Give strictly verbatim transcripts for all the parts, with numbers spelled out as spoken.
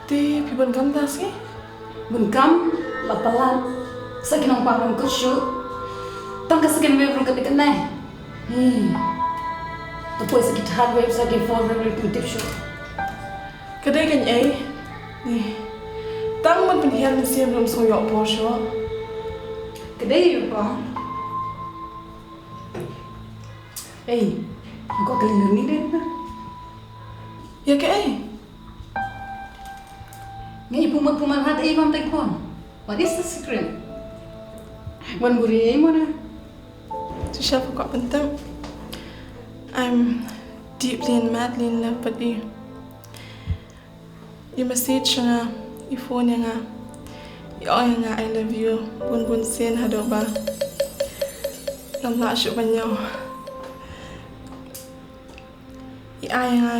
Te phi bun kam da sngi? Bun kam, la palat. Sa ki nongpang ruh kut shuh. Tang ka second wave ruh ka dei kane. Hi. Te poi sa ki third wave, sa ki fourth wave ruh kim tip shuh. Ka dei kane ei. Hi. Tang ban pynhiar mynsiem ruh ym sngew ïoh por shuh. Ka dei ïa phi. Ei, ko kali ni dei na. Ïa kaei? Ngi pumut pumut hat ei bam tek pon. What is the secret? Wan buri ei mona. Shisha pha kwah pyntip. I'm deeply and madly in love with you. I message ïa nga, i phone ïa nga, i ong ïa nga I love you bun bun sien haduh ba ngam lah shuh ban ñiew. I ai ïa nga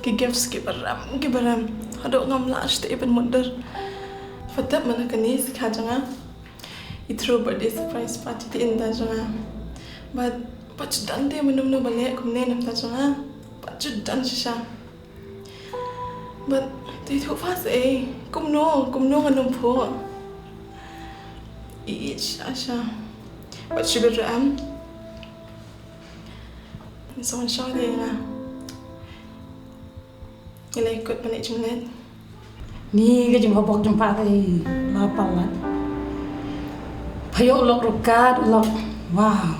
ki gifts kiba rem kiba rem haduh ngam lah shuh te ban mutdur. Pha tip mynta kane shi kha jong nga i throw birthday surprise party te ynda jong nga. But pat ju don te mynno mynno ba leh kumne na ka bynta jong nga. Pat ju don shisha. But te thuh fast ei, kumno kumno ngan ym phuh. I sha sha. But shibit ruh em. Ngi song sha de nga. Ngi leh kut ban leh jinglet. Ni ka jingkhabok jong pha te la palat. Pha ïoh u lok ruh kat u lok. Wow.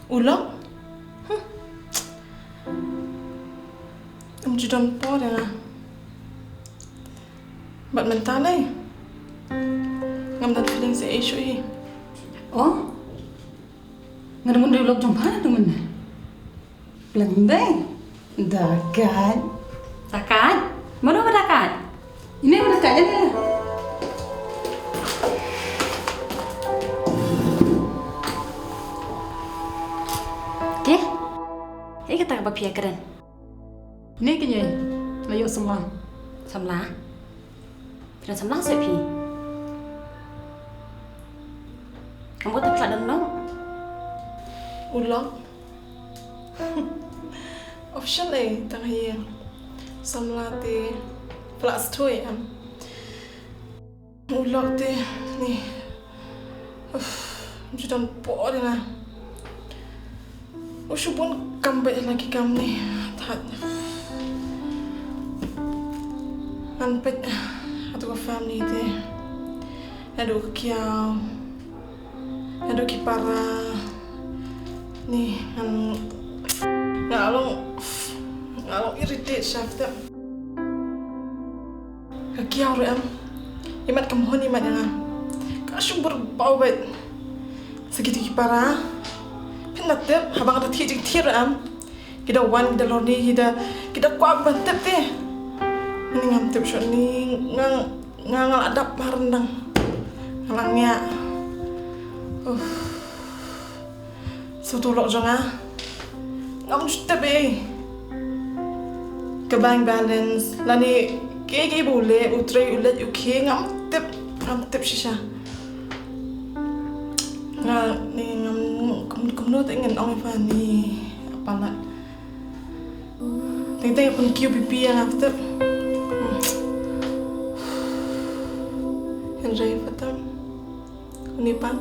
U lok? Hm. Ym ju don por ïa nga. Bad mynta lei ngam don feelings ei shuh hi. Oh? Nga da mut dei u lok jong pha da mut na. Pleng dei. Da kat. Da kat? Mano ba da kat? Ine ba da kat ïa ne. Ke? Ei kata kaba phi ïa kren. Ne kine la ïoh samla. Samla? Phi don samla se phi? Ngam kwah tang phi la don lok. U lok. Option ei tang hi. Samla te phi la stoi em. U lok te ni. Uff, ju don por ïa nga. U shu bun kam bad la ki kam ni. Thad. Ngan peit hato ka family te. Naduh ka kiaw. Naduh ki para. Ni ngan nga long nga long irritate shafter. Ka kiaw ruh em. Imat kam hon imat ïa nga. Ka shu bur bau bad. Sa kiti ki para. Phin da tip haba nga da thied jingthied ruh em. Ki da wan ki da lorni ki da ki da kwah ban tip te. Ni ngam tip shuh ni nga nga nga la dap ha ryndang. Nga la ngiah. Uff. Sa utu u lok jong nga ngam ju tip ei. Ka bank balance lane kiei kiei ba u leh u trei u leit u khie ngam tip ngam tip shisha. Nga ni ngam kum kumno te ngan ong ïa pha ni apa la. Teng teng pun kiew pipi ïa nga tip. Hynrei pha tip. Uni pat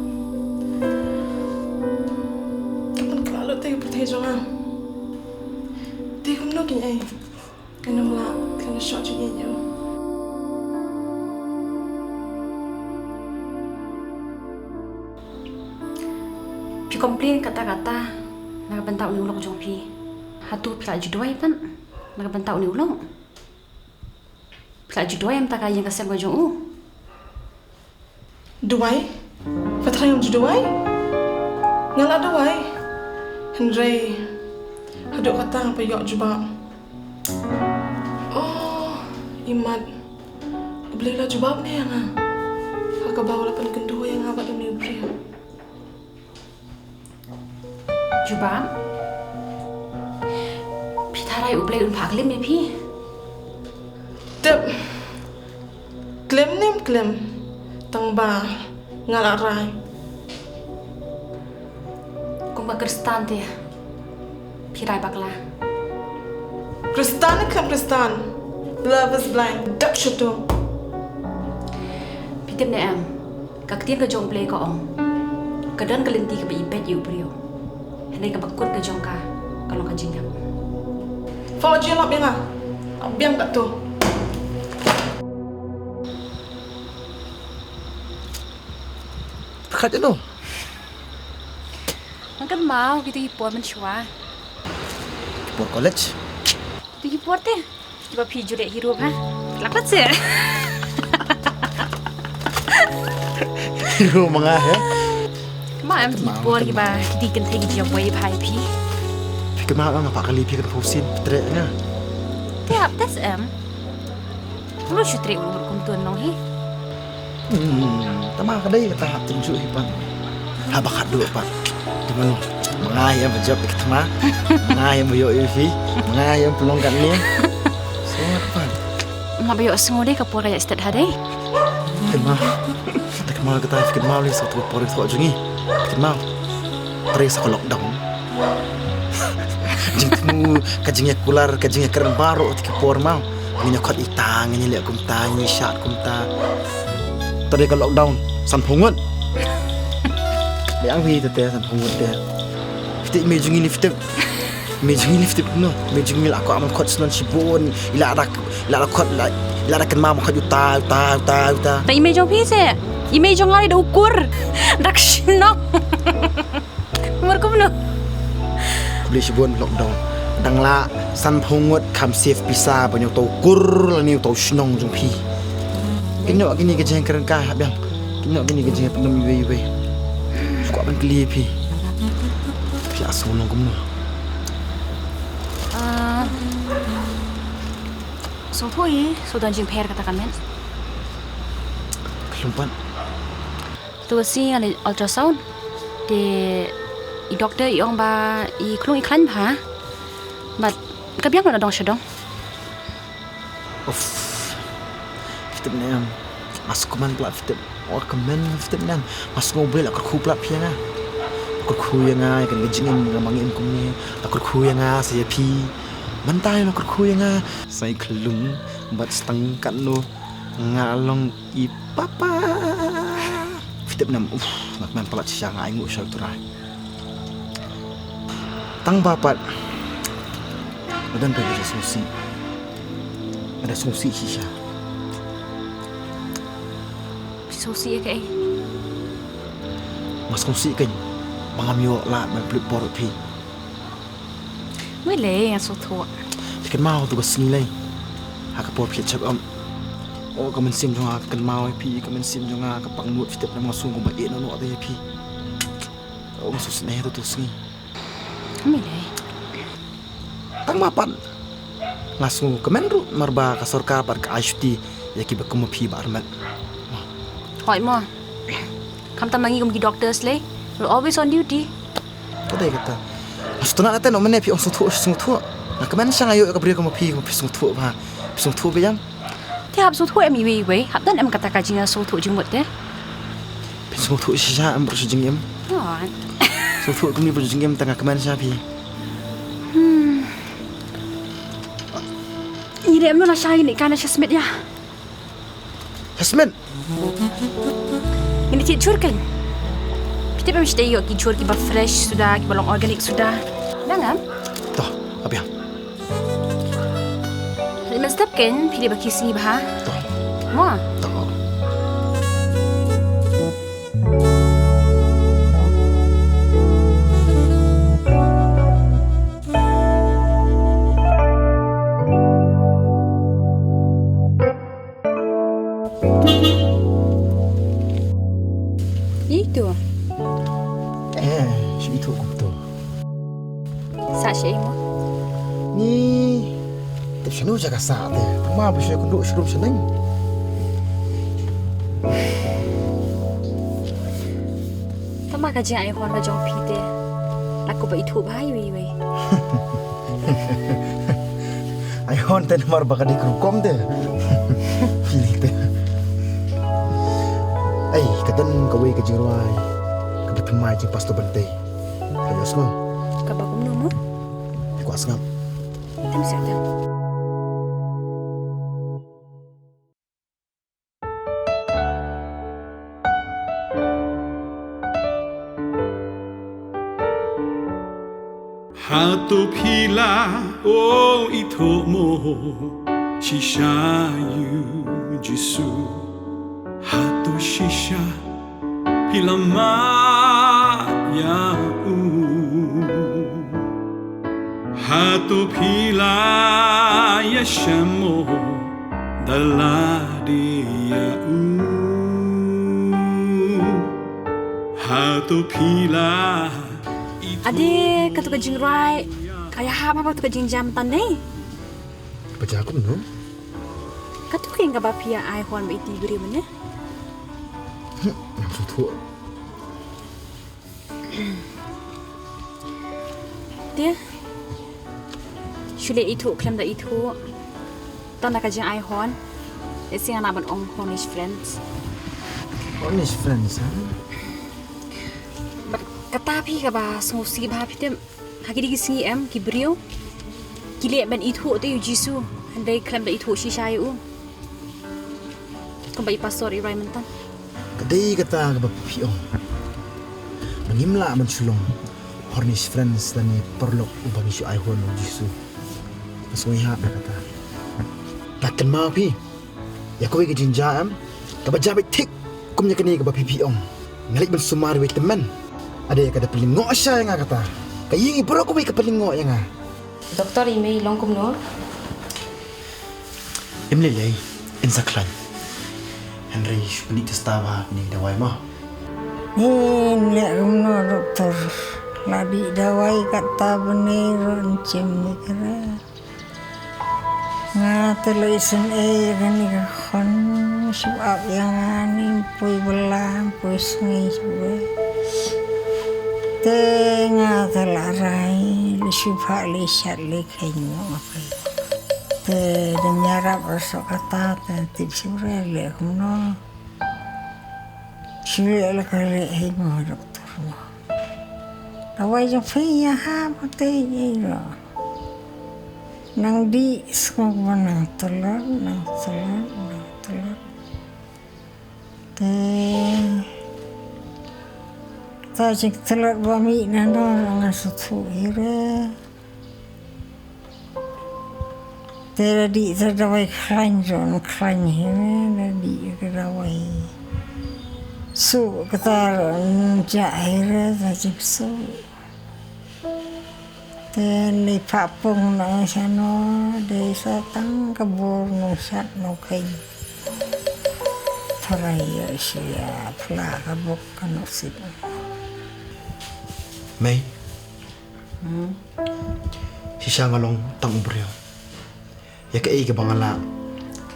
ka pynkylla lut te ka pyrthei jong nga. Te kumno kin ai. Ngan ym lah khlem shoh jingïeit ïa u. Phi complain katta katta na ka bynta une u lok jong phi. Hato phi la ju duwai pat na ka bynta une u lok? Phi la ju duwai ïa mynta ka ïing ka sem ka jong u? Duwai? Pha tharai ngam ju duwai? Nga la duwai. Hynrei haduh katta ngam pat ïoh jubab. Oh, imat. U Blei u la jubab ne ïa nga ha kaba u la pynkynduh ïa nga bad une u briew. Jubab? Phi tharai U Blei un phah klim ïa phi? Tip. Klim ne em klim, tang ba nga la rai. Kum ka Khristan te phi rai bakla. Khristan ne khlem Khristan, Love is blind. Dap shuto. Phi tip ne em, ka ktien ka jong U Blei ka ong, ka don ka lynti kaba i beit ïa u briew, hynrei kaba kut ka jong ka ka long ka jingïap. Fa jia lap ïa nga. Biang kat tu. Khat ïa no. Nga kynmaw kito ki por mynshuwa. Por college. Kito ki por te. Kiba phi ju leh hero bha. Lak lat se. Hero ma nga he. Ma em ki por kiba kito ki kynthei ki ju buai bha ïa phi. Phi kynmaw nga pat kali phi kan phusin ptre nga. Te hap tes em. Lu shu trei ulu kum tuan long hi. Hmm, tama ka dei kata hap tynjuh hi pat. Haba khat duh pat. Tama long. Ma nga ïa ba jop ka tama. Ma nga ïa ba ïoh ïa phi. Ma nga ïa ba long kat ni. So pat. Nga ba ïoh sngew dei ka por ka ïa stet ha dei. Kynmaw. Kynmaw kata kynmaw li sa tu por sa jong ngi. Kynmaw. Trei sa ka lockdown. Jingthmu, ka jingïakular, ka jingïakren baroh, te ki por maw. Ngin ïa khot ita, ngin ïa leh kumta, ngin ïa shad kumta. Te dei ka lockdown, sanphew ngut. Dei ang wi te, te sanphew ngut te. Fitip me jong ngi ni fitip. Me jong ngi ni fitip no. Me jong ngi la ko aman khot snon shibun. Ila dak Lada khot la, lada kynmaw ma khot uta, uta, uta, uta. Ta i mei jong phi se. I mei jong nga da ukur. Dak shnong. Umur kumno? Khublei shibun lockdown. Dang la sanphew ngut kham save pisa ban ïoh uta ukur lane uta u shnong jong phi. Kynnoh kine ka jingkren ka hap biang. Kynnoh kine ka jingpynlong iwei iwei. Shu kwah ban kylli phi. Phi ïa sngewlong kumno? Ah. Sngewthuh i, sngewthuh jingpher kata ka met. Khlem pat. Tu ka sngi nga leit ultrasound. Te i doktor i ong ba i khlung i khlaiñ bha. Bad ka biang na dong sha dong. Uff. Fitip ne em. Nga sngewkmen palat fitip. Nga kmen fitip ne em. Nga sngew ba la kyrkhu palat phi ïa nga. La kyrkhu ïa nga ïa kane ka jingim nga ma ngi im kumne. La kyrkhu ïa nga sa ïa phi. Mynta la kyrkhu ïa nga. Sa ïa khlung bad stang katno nga long i papa. Fitip ne em. Uff, nga kmen palat shisha, nga ainguh sha u Trai. Tang ba pat nga don ba nga da sngewsih. Nga da sngewsih shisha. Sngewsih ïa kaei? Nga sngewsih kein ba ngam ïoh lad ban pynlut por ïa phi. Wei lei, nga sngewthuh. Phi kynmaw tu ka sngi lei, ha ka por phi check up. Oh, ka mynsiem jong nga ka kynmaw ïa phi, ka mynsiem jong nga ka pang nud, fitip ne em, nga sngew kumba ïeh noh noh ïa phi. Oh, nga sngewsih ne tu tu sngi. Wei lei. Tang ba pat nga sngewkmen ruh namar ba ka sorkar pat ka ai shuti ïa kiba kum ma phi ba armet. Hooid mo. Khamtam ma ngi kum ki doctors lei, we're always on duty. Ka dei kata. Nga sngewtynnat ïa te, no mane phi ong sngewthuh, sngewthuh. Nga kmen sha nga ïoh ïa ka briew kum ma phi, kum ma phi sngewthuh bha. Phi sngewthuh biang. Te hap sngewthuh em iwei iwei, hap don em kata ka jingïasngewthuh jingmut te. Phin sngewthuh shisha em baroh shi jingim. Hooid. Sngewthuh kumne baroh shi jingim, te nga kmen sha phi. Hmm. Ngi dei em, no la shai ne ka na sha Smit ïa. Sha Smit. Ngin ïa thied jhur kein. Phi tip em, sdei ïoh ki jhur kiba fresh suda, kiba long organic suda. Dang em? To, ka biang. Leit mynstep kein, phi dei ba khie sngi bha. To. Mo? To. Ito. Eh, shu ito kumto. Sah shaei mo? Ni. Tip shano jaka sah te. Tang ma ba shu kynduh shrum shaneng. Tang ma ka jingaihon ka jong phi te. Aku ba ithuh bha iwei iwei. Aihon te namar ba ka dei ka rukom te. Phi te. Ei, ka don kawei ka jingrwai kaba thymmai jong Pastor Bantei. Phi ïohsngew? Kaba kumno mo? Phi kwah sngap? Tem seh te. To phi la o ithuh mo shisha ïa u Jisu. Hato shisha phi la mad ïa u? Hato phi la ïashem mo da lade ïa u? Hato phi la ithuh? Ade, kato ka jingrwai ka ïahap haba kato ka jingjam tang dei. Ba ja kumno? Kato ka ïing kaba phi ïa ai hon ba iti briew mynne. Hmm, ngam sngewthuh. Te shu leh ithuh khlem da ithuh. Tang da ka jingai hon. Lehse nga lah ban ong Hornish friends. Hornish friends, ha? Bad kata phi kaba sngewsih bha phi te. Ha kine ki sngi em ki briew ki leh ban ithuh te ïa u Jisu, hynrei khlem da ithuh shisha ïa u. Kumba i pastor i rai mynta. Ka dei kata kaba phi ong. Ba ngim lah ban shu long Hornish friends lane paralok uba ngi shu ai hon ïa u Jisu. Ka sngewsih ha kata. Ba kynmaw phi. Ïa kawei ka jingjia em kaba jia beit thik kum ïa kane kaba phi phi ong. Nga leit ban sumar wei tymmen. Ade ka da pynlyngngoh sha ïa nga kata. Ka ïing i baroh kawei ka pynlyngngoh ïa nga. Doktor, i mei i long kumno? Im lei lei, in sa khlaiñ. Hynrei shu pyni testa ba pyni dawai mo. Ni leh kumno doktor. La dih dawai kata bynei ruh in chim ni kare. Nga te lei sien ei kane ka khon shu ap ïa nga ni poi bela poi sngi shu. Te nga te la rai lei shu phah lei shat lei khein mo. Te dang ïarap ruh sa kata te tip shu re leh kumno. Shu leh la ka leh hei mo doktor mo. Dawai jong phi ïa ha phi te ïa ïa. Nang dih sngewbha nang tlot, nang tlot, nang tlot. Te ta jingtlot ba mih na no nga sngewthuh hi re. Te da dih ta dawai khlaiñ, jon khlaiñ hi re, da dih ka dawai. Suh kata jon jah hi re, ta jingsuh. Te lei phah pung na shano, dei sa tang ka bor nongshad nongkheiñ. Tharai ïa shi ïa phla ka bok ka nusip. Mei. Hmm? Shisha nga long tang u briew. Ïa kaei kaba nga lah,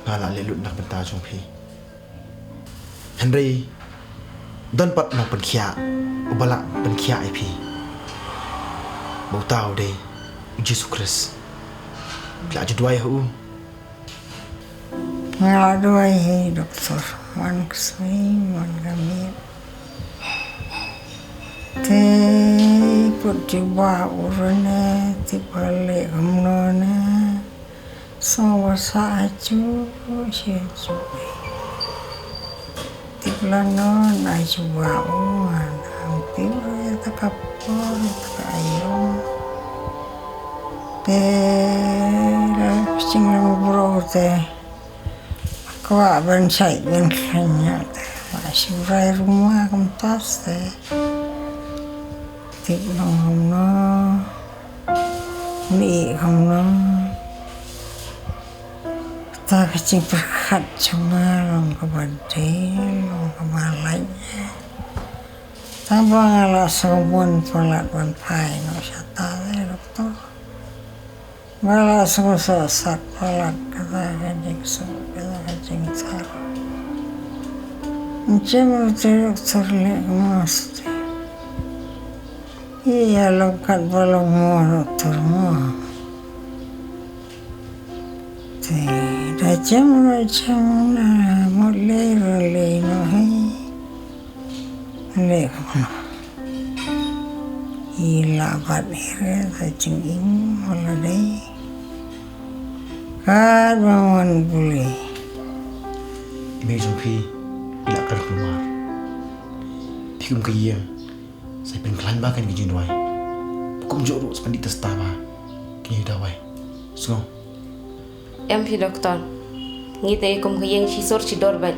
nga lah leh lut na ka bynta jong phi. Hynrei don pat nongpynkhiah uba lah pynkhiah ïa phi. Ba uta u dei u Jisu Khrist. Phi lah ju duwai ha u. Nga la duwai hi doktor, man ka sngi man ka miet. Te put jubab u rane, tip ka leh kumno ne. Sngewbha sa ajuh shi ajuh. Tip lano na jubab u, ngan am tip ïa ta ka por ïa ta ka aïom. Te la pynshing lang bro te. Kwah ban shait ban khlaiñ ïa te. Ba shu rai ruma kumta te. Tip long kumno. Ni kumno. Ta ka jingpyrkhat jong nga long kaba dei, long kaba lait. Tang ba nga la sngewbha palat ban phai noh sha ta te doktor. Ba la sngewsat palat kata ka jingsuk, kata ka jingthar. Ym shym te doktor leh kumno shuh te. Ïa long katba long mo doktor mo. Te da jem ruh jem na mut lei ruh lei noh hi. Leh kumno. I la bat hi re ta jingim la dei. Katba mon bule. I mei jong phi i la kyrkhu mar. Phi kum ka ïing. Sa phin khlaiñ ba kan ki jingduwai. Ba Kumjuh ruh sa pyndih test ba kine ki dawai. Sngew? Em phi doktor. Ngi te kum ka ïing shi sur shi dor bad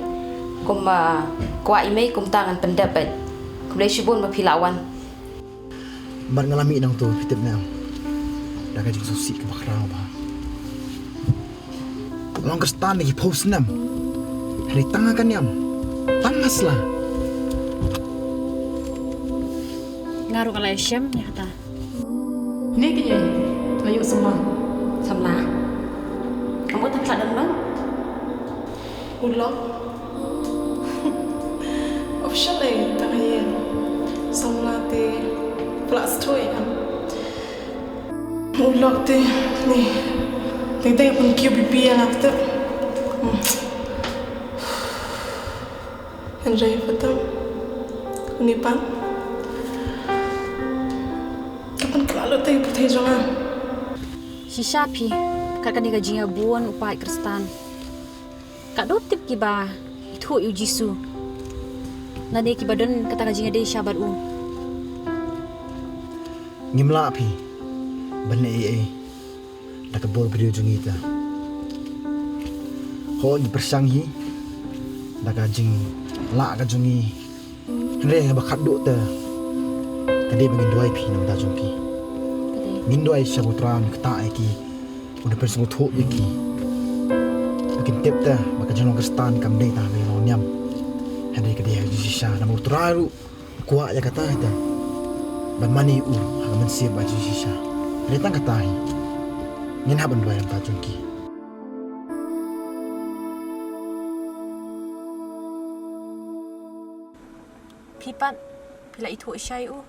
kum, ah, kwah i mei kumta ngan pyndep bad khublei shibun ba phi la wan. Bad nga la mih nangto, phi tip ne em, da ka jingsngewsih kaba khraw bha. Long Khristan da ki phew snem. Hynrei tang ha ka niam, tang ha sla. Nga ruh nga la ïashem ïa kata. Ne kine la ïoh samla. Samla? Ka mut tang ka don bang? U lok. Option ei tang ei. Samla te pla stoi kan. U lok te ni. Te te pun kiu bibi yang akte. Enjoy foto. Ni pan. Kapan kala lo te putih jonga. Shisha phi, kat kane ka jingïabun u paid Khristan. Ka dot tip kiba ithuh ïa u Jisu. Lane kiba don kata ka jingïadei sha bad u. Ngim lah phi ban leh ei ei da ka bor briew jong ngi te. Ho ngi pyrshang hi da ka jinglah ka jong ngi. Hynrei ba khatduh te ka dei ba ngin duwai phi na bynta jong ki. Ngin duwai sha u Trai un ktah ïa ki. Un da pynsngewthuh ïa ki. Ba kin tip te ba ka jinglong Khristan kam dei tang ha ka jinglong niam. Hynrei ka dei ha ka jingshisha namar u Trai ruh u kwah ïa kata hi te. Ban mane ïa u ha ka mynsiem bad jingshisha. Hynrei tang kata hi. Ngin hap ban duwai na bynta jong ki. Phi pat, phi la ithuh shai u.